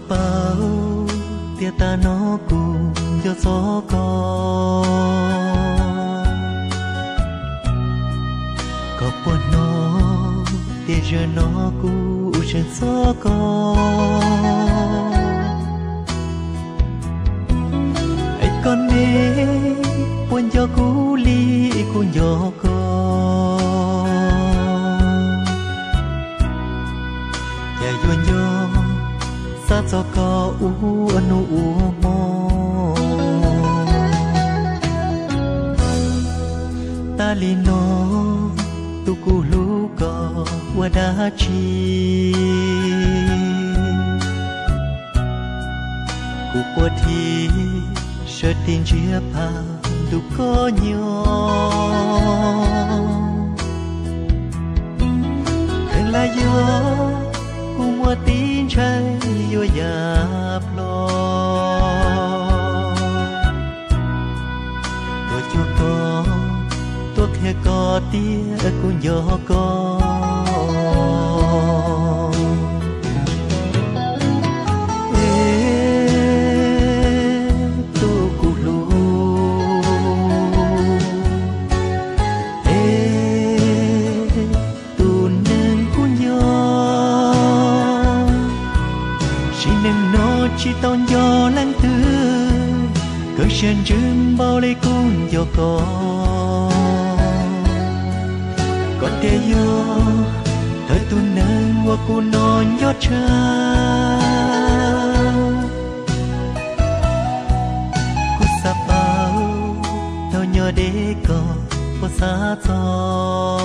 Paub tias tas no kuv nco txog koj, koj puas hnov tias zaum no kuv tseem txog koj. Es koj ne, puas nco kuv li kuv nco koj? Cas yuav nco, xav txog koj ua nub ua hmo. Tas li no, tus kuv hlub koj ua dab tsi? Kuv puas thim sawv tis ntsiag pab ntu koj nyob. Kheev lam yog kuv muaj tib ntshai yuav yam plho. Tuaj cuag koj, tuaj qhia koj tias kuv nco koj. Es tus kuv hlub, es tus neeg kuv nco, sim neej no tsis tau nco leej twg, koj siab ntsws npaum li kuv nco koj. Koj thiaj yog thawj tus neeg uas kuv hnov nco tshaj. Kuv xav paub thaum nyob deb koj puas xav txog,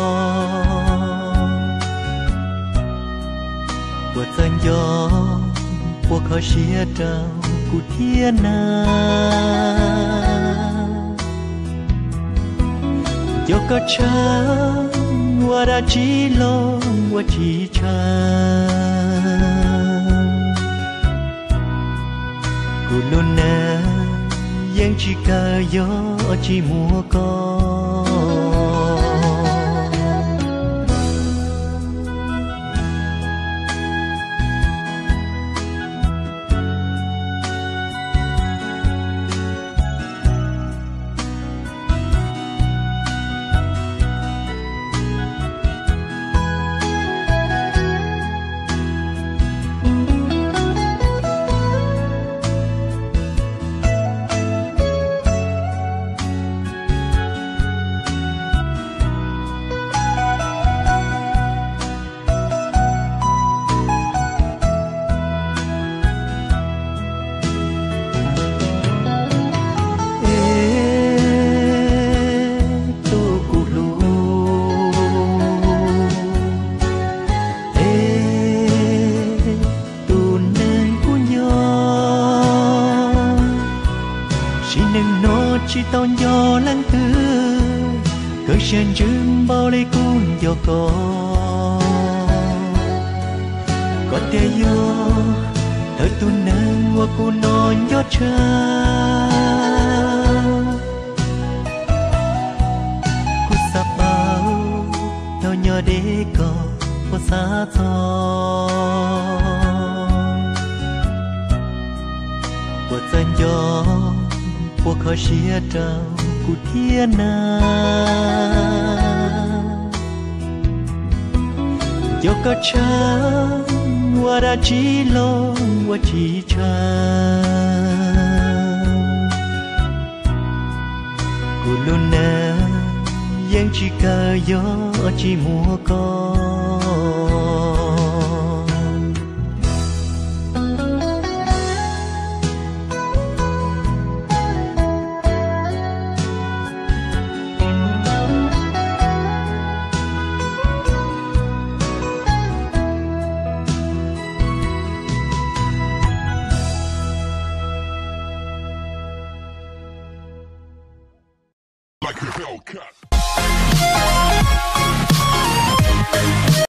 puas txawj nco, puas kho siab rau kuv thiab na. Nco koj tshaj ua dab tsi los ua tsis tshav. Kuv lub neej yeej tsis kawg yog tsis muaj koj. Es tus kuv hlub, es tus neeg kuv nco, sim neej no tsis tau nco leej twg, koj siab ntsws npaum li kuv nco koj. Koj thiaj yog thawj tus neeg uas kuv hnov nco tshaj. Kuv xav paub thaum nyob deb koj puas xav txog, puas txawj nco, puas kho siab rau kuv thiab na. Nco koj tshaj ua dab tsi los ua tsis tshav. Kuv lub neej yeej tsis kawg yog tsis muaj koj.